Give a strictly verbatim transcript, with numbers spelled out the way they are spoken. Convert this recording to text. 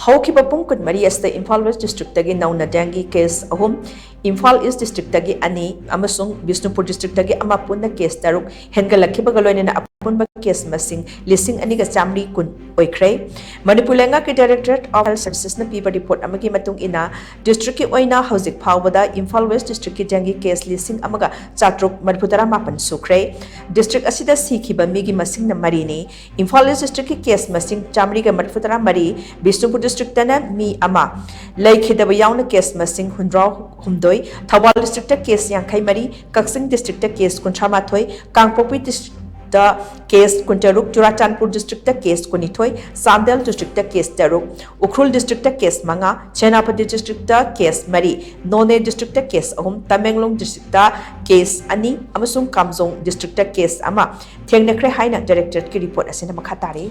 ꯍꯧꯈꯤꯕ ꯄꯨꯡ ꯀꯨꯟꯃꯔꯤ ꯑꯁꯤꯗ ꯏꯝꯐꯥꯜ ꯋꯦꯁ ꯗꯤꯁꯇ꯭ꯔꯤꯛꯇꯒꯤ ꯅꯧꯅ ꯗꯦꯡꯒꯤ ꯀꯦꯁ ꯑꯍꯨꯝ, ꯏꯝꯐꯥꯜ ꯏꯁ ꯗꯤꯁꯇ꯭ꯔꯤꯛꯇꯒꯤ ꯑꯅꯤ ꯑꯃꯁꯨꯡ ꯕꯤꯁꯅꯨꯄꯨꯔ ꯗꯤꯁꯇ꯭ꯔꯤꯛꯇꯒꯤ ꯑꯃ, ꯄꯨꯟꯅ ꯀꯦꯁ ꯇꯔꯨꯛ ꯍꯦꯟꯒꯠꯂꯛꯈꯤꯕꯒ ꯂꯣꯏꯅꯅ ꯑꯄꯨꯟꯕ ꯀꯦꯁ ꯃꯁꯤꯡ ꯂꯤꯁꯤꯡ ꯑꯅꯤꯒ ꯆꯥꯃꯔꯤ ꯀꯨꯟ ꯑꯣꯏꯈ꯭ꯔꯦ꯫ ꯃꯅꯤꯄꯨꯔ ꯂꯩꯉꯥꯛꯀꯤ Directorate of Health Servicesꯅ ꯄꯤꯕ ꯔꯤꯄꯣꯔꯠ ꯑꯃꯒꯤ ꯃꯇꯨꯡ ꯏꯟꯅ, ꯗꯤꯁꯇ꯭ꯔꯤꯛꯀꯤ ꯑꯣꯏꯅ ꯍꯧꯖꯤꯛ ꯐꯥꯎꯕꯗ ꯏꯝꯐꯥꯜ ꯋꯦꯁ ꯗꯤꯁꯇ꯭ꯔꯤꯛꯀꯤ ꯗꯦꯡꯒꯤ ꯀꯦꯁ ꯂꯤꯁꯤꯡ ꯑꯃꯒ ꯆꯥꯇ꯭ꯔꯨꯛ ꯃꯔꯤꯐꯨ ꯇꯔꯥ ꯃꯥꯄꯟ ꯁꯨꯈ꯭ꯔꯦ꯫ ꯗꯤꯁꯇ꯭ꯔꯤꯛ ꯑꯁꯤꯗ ꯁꯤꯈꯤꯕ ꯃꯤꯒꯤ ꯃꯁꯤꯡꯅ ꯃꯔꯤꯅꯤ꯫ ꯏꯝꯐꯥꯜ ꯏꯁ ꯗꯤꯁꯇ꯭ꯔꯤꯛꯀꯤ ꯀꯦꯁ ꯃꯁꯤꯡ ꯆꯥꯃꯔꯤꯒ ꯃꯔꯤꯐꯨ ꯇꯔꯥ ꯃꯔꯤ, ꯕꯤꯁꯅꯨꯄꯨꯔ ꯗꯤꯁꯇ꯭ꯔꯤꯛꯇꯅ ꯃꯤ ꯑꯃ, ꯂꯩꯈꯤꯗꯕ ꯌꯥꯎꯅ ꯀꯦꯁ ꯃꯁꯤꯡ ꯍꯨꯝꯗ꯭ꯔꯥ ꯍꯨꯝꯗꯣꯏ, ꯊꯧꯕꯥꯜ ꯗꯤꯁꯇ꯭ꯔꯤꯛꯇ ꯀꯦꯁ ꯌꯥꯡꯈꯩ ꯃꯔꯤ, ꯀꯛꯆꯤꯡ ꯗꯤꯁꯇ꯭ꯔꯤꯛꯇ ꯀꯦꯁ ꯀꯨꯟꯊ꯭ꯔꯥ ꯃꯥꯊꯣꯏ, ꯀꯥꯡꯄꯣꯛꯄꯤ ꯗꯤꯁꯇ꯭ꯔꯤꯛꯇ ꯀꯦꯁ ꯀꯨꯟꯇꯔꯨꯛ, ꯆꯨꯔꯥꯆꯥꯟꯄꯨꯔ ꯗꯤꯁꯇ꯭ꯔꯤꯛꯇ ꯀꯦꯁ ꯀꯨꯟꯅꯤꯊꯣꯏ, ꯆꯥꯟꯗꯦꯜ ꯗꯤꯁꯇ꯭ꯔꯤꯛꯇ ꯀꯦꯁ ꯇꯔꯨꯛ, ꯎꯈ꯭ꯔꯨꯜ ꯗꯤꯁꯇ꯭ꯔꯤꯛꯇ ꯀꯦꯁ ꯃꯉꯥ, ꯁꯦꯅꯥꯄꯇꯤ ꯗꯤꯁꯇ꯭ꯔꯤꯛꯇ ꯀꯦꯁ ꯃꯔꯤ, ꯅꯣꯅꯦ ꯗꯤꯁꯇ꯭ꯔꯤꯛꯇ ꯀꯦꯁ ꯑꯍꯨꯝ, ꯇꯃꯦꯡꯂꯣꯡ ꯗꯤꯁꯇ꯭ꯔꯤꯛꯇ ꯀꯦꯁ ꯑꯅꯤ ꯑꯃꯁꯨꯡ ꯀꯥꯝꯖꯣꯡ ꯗꯤꯁꯇ꯭ꯔꯤꯛꯇ ꯀꯦꯁ ꯑꯃ ꯊꯦꯡꯅꯈ꯭ꯔꯦ ꯍꯥꯏꯅ Directorateꯀꯤ ꯔꯤꯄꯣꯔꯠ ꯑꯁꯤꯅ ꯃꯈꯥ ꯇꯥꯔꯤ꯫